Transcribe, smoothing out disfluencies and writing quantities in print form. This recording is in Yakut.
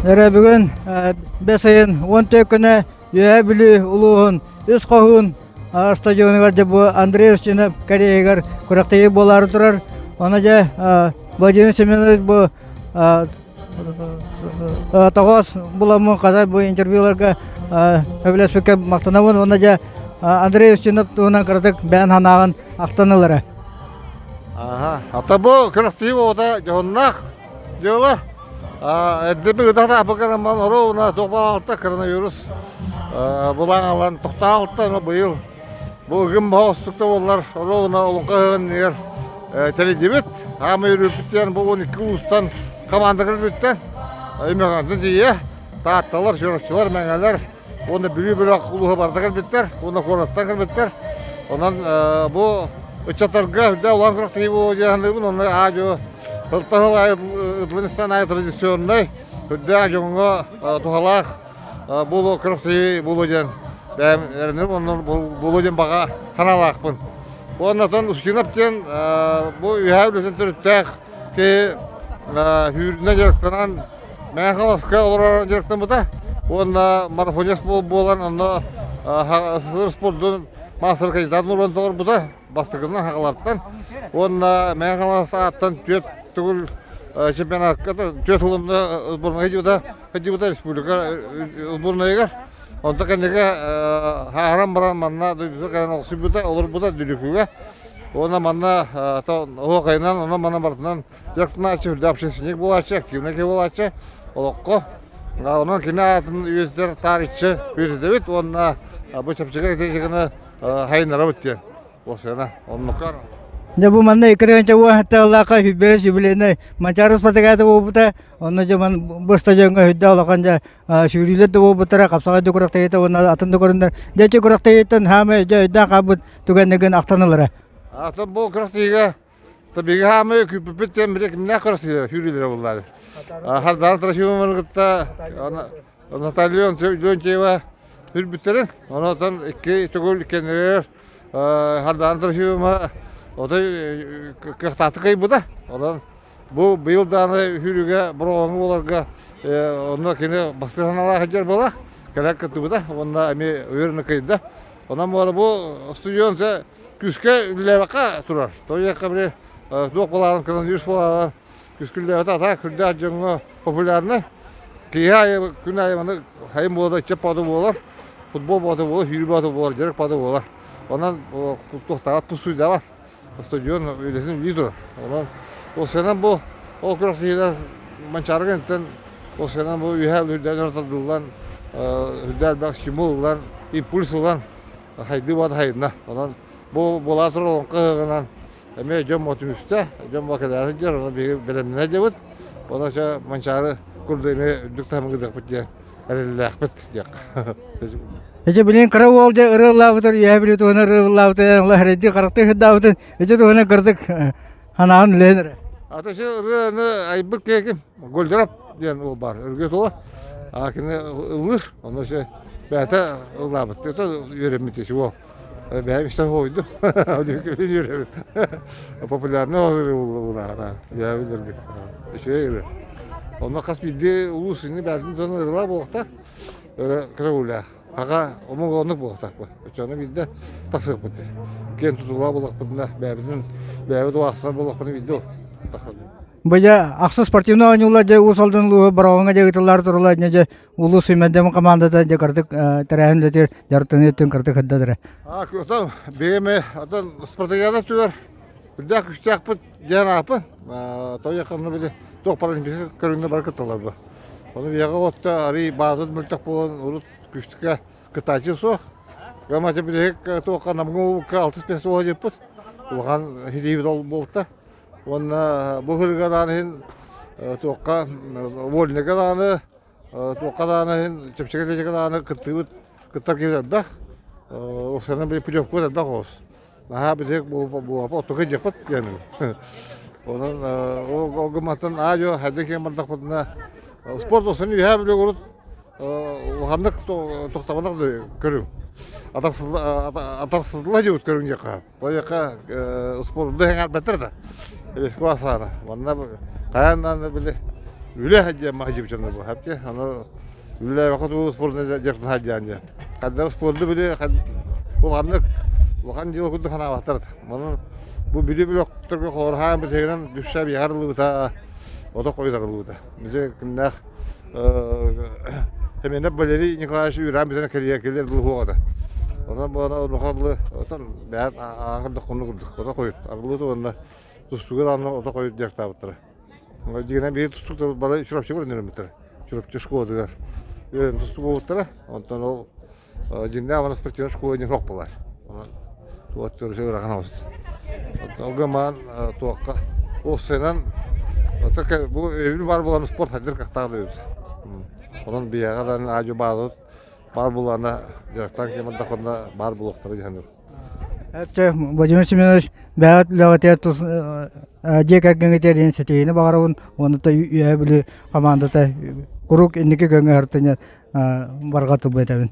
Эрэ бүгүн бэс ыйын 14 күнэ Үөһээ Бүлүү улууһун Үс Хоһуун стадионугар дьэ бу Андрей Устинов кэриэһигэр күрэхтэһии буолаары турар. Ону дьэ Владимир Семенович бу тоҕоос буламмын хата бу интервьюларга сөбүлэспиккэ махтанабын уонна дьэ Андрей Устинов туһунан кыратык бэйэн санааҕын ахтан ылара. Аха, ата бу күрэхтэһии буолбута дьоһуннаах дьыала. Эрдэ ыытата апыканамман оруобуна туох балаалта коронавирус булаан алан тохтоолта но быйыл бу ыгым боһоостукта буоллар оруобуна олоҥхо ыһыгынныгар тэрийдибит. Хаамай үрүппүттэн бу 12 улуустан команда кэлбиттэн Өймөкөөнтөн тиийэ Таатталар, Чурапчылар, Мэҥэлэр уонна Бүлүү бөлөх улууһа барыта кэлбиттэр уонна куораттан кэлбиттэр. Онон бу ыччаттарга үрдэ улахан күрэхтэһии буолуо диэн саныыбын. Онно аа-дьуо сылтан сыл аайы ыытыллан аайы традиционнай үрдээх дьоҥҥо туһалаах буолуо күрэхтэһии буолуо диэн бэйэм эрэнэбин. Онон буолуо диэн баҕа санаалаахпын. Уонна оттон Устинов диэн бу үөһээ үлэтин төрүттээх киһи сүүрүнэн дьарыктанан Мэҥэ Хаҥаласка олорор дьарыктаммыта уонна марафонец буолан онно СССР спордун маастар кандидатын уруон толорбута бастакынан Хаҥалартан уонна Мэҥэ Хаҥалас ааттан түөрт төгүл чемпионатка түөрт сылында сборнайга сылдьыбыта сылдьыбыта республика сборнайыгар онтон кэнники хааран баран манна дойдутугар кэлэн олохсуйбута олорбута Дүлүкүгэ уонна манна оһуохайынан онон манан барытынан Дьарыктанааччы үрдэ общественник буолааччы, активнай киһи буолааччы олоххо. Онон кини аатын үйэтитэр таарыччы үйэтитэбит уонна бу чэпчэки этиэчигини хайыннарабыт диэн уопсайынан оннукка Дьэ бу манна икки уоһаттаалаахха хүббэс юбилейнай Манчаары спартакиада буолбута. Онно дьэ ман бу стадиоҥҥа үрдэ улахан дьэ сүүрүүлэр да буолбуттара, хапсаҕай да күрэхтэһиитэ уонна атын да көрүҥнэр. Дьэ ити күрэхтэһииттэн хаамай дьэ өйдөөн хаалбыт түгэннэргин ахтан ылара. Атын бу күрэхтэһиигэ Биһиги хаамыы күүппүппүт диэн били кимнээх көрсүлэрэ сүүрүүлэрэ буллаары. Хардара Трофимованы кытта Наталья Леонтьева үрбүттэрин, онон икки төгүл кэннилэр Хардана Трофимова отой кыахтаахтык кыайбыта. Онон бу быйыл даҕаны сүүрүүгэ бороҕоҥҥо буоларга онно кини бастыҥ санаалаах сылдьар буоллах, кэлэн кыттыбыта уонна эмиэ уверенно кыайда. Онон бу студент күүскэ үлэлээбэккэ турар. Тоҕо диэххэ били туох буолаарын коронавирус буолаарын күүскэ үлэлээбэтэ атаа күрдээх дьоҥҥо популярнай. Киһи аайы күн аайы маны хайын буолар ыччат баҕата буолар, футбол баҕата буолар, сүүрүү баҕата буолар, дьарык баҕата буолар. Онон туохтааҕар тус суйдаабат. Стадион үлэтин үлэлии турар. Онон уопсайынан бу ол күрэхтэһиилэр Манчаары кэнниттэн уопсайынан бу үөһээ үрдээн тардыллан үрдээх элбэх стимул ылан, импульс ылан хайдыы баата хайынна. Онон бу буолаа турар олоҥхо ыһыаҕынан эмиэ дьон түмүстэ, дьон кэлээри сылдьар, онон биһиги бэлэмнэнэ дьабыт. Онон чэ Манчаары курдук эмиэ үрдүк таһымҥа ыытыахпыт диэн эрэллээхпит диэххэ. Ити билин кыра уол дьэ ырыалаабытын, ийэ били туһунан ырыалаабытын, ола хэрэйдии харахтыы сырдаабытын, ити туһунан кырдык ханаан үлэһин эрэ. Ата ше ырыаны айбыт киһи Гольдеров диэн уол баар, Өргөт уола. А кини ыллыыр, онно ше бэйэтэ ыллаабыт. Это үөрэммит иши уол. Бэйэм истэн хоойдум. Үөрэммит. Популярный ырыа бэйэм билэргэ. Үчүгэй ырыа. Онно хас биирдии улуус ини бэйэтин дьоно ырыалаах буолуохтаах. Өрө көтөҕүүлээх. Аҕа омук оннук буолуохтаахпыт. Оччоҕуна биирдэ тахсыахпыт. Киэн тутулаах буолуохпутуна бэйэбитин бэйэбит убаастар буолуохпутуна биирдэ ол тахсабыт. Бу дьэ ахсыс спортивнай оонньуулар дьэ Уус Алдан улууһа Бороҕоҥҥо дьэ ыытыллар тураллар дьэ улуус сүүмэрдэммит командата дьэ кырдык тэрээһин үлэтигэр дьарыктаныы өттүн кырдык сырдатара. Отон биһиги отон спартакиада өттүгэр үрдээх күстээхпит диэн ааппын. Тоҕо били туох паралимпийскай көрүҥҥэ бары кытталлар бу. Ону биһиэхэ отто арый баазат мөлтөх буолан урут күстүкэ кытааччы суох. Гамача билиһик туохха Намҥа улуукка алтыс миэстэ буола дьыппыт. Улахан ситиһиибит ол буолта. Уонна бу ырыга даҕаны иһин туохха вольныйга даҕаны туохха даҕаны иһин чэпчэки атлетика даҕаны кыттыыбыт кыттар киһи элбэх. Оксана били путевкабыт элбэх оҕус. Наһаа бүтэһик буолуопа оттука дьиэхпит диэн. Онон ол гымматтан аа-дьуо хайдах киэн бардахпытына спорт осон үөһээ бүлүк урут улаханнык тохтооботох көрүҥ. Атахсытылла дьыбыт көрүҥ диэххэ. Тояка спорду эҥэрбэттэр да. Эбэскуа саана. Манна хайаан даҕаны били Үлэ диэн маһдьыбычаны бу хапчы. Аны үлэлээбэккэ туу спорт дьарыктан сылдьан дьэ. Ханнары спорду били улаханнык улахан дьыала курдук санаабаттар. Манан бу бүлүү бөлөхтөргө холорхаан бытыгынан дүшшэ биһар ылыбыта, ото хойут ылыбыта. Били кимнээх Семенов Валерий Николаевич үрээн бүтэн кэлиэ кэлиэр дылы хуоҕата. Онон буона онуха отон бэйэт ааҥырдах хонну курдук ото хойут арыллыбыт уонна тустууга даҕаны ото хойут дьарыктаабыттара. Дьиҥинэн биһиги тустууктар бары Чурапчыга үөрэммиттэрэ. Чурапчы школатыгар үөрэн тустуу буолбуттара. Онтон ол дьиҥнээх уонна спортивнай школа диэн суох буолар. Онон туох ыарахан оҕус. Ол гынан туохха уопсайынан бу өйөбүл баар буолан спорт сайдар кыахтаах эбит. Онон биһиэхэ даҕаны аадьу баалабыт баар буоллаҕына дьарыктаан киирбэтэххинэ баар буолуохтара дии саныыбын. Өттө Владимир Семенович бэйэҕит үлэҕитигэр тус дьиэ кэргэҥҥитигэр диэн ситиһиини баҕарабын уонна Үөһээ Бүлүү хамаандата куруук инники көҥү артыня барҕа тылбы этэбин.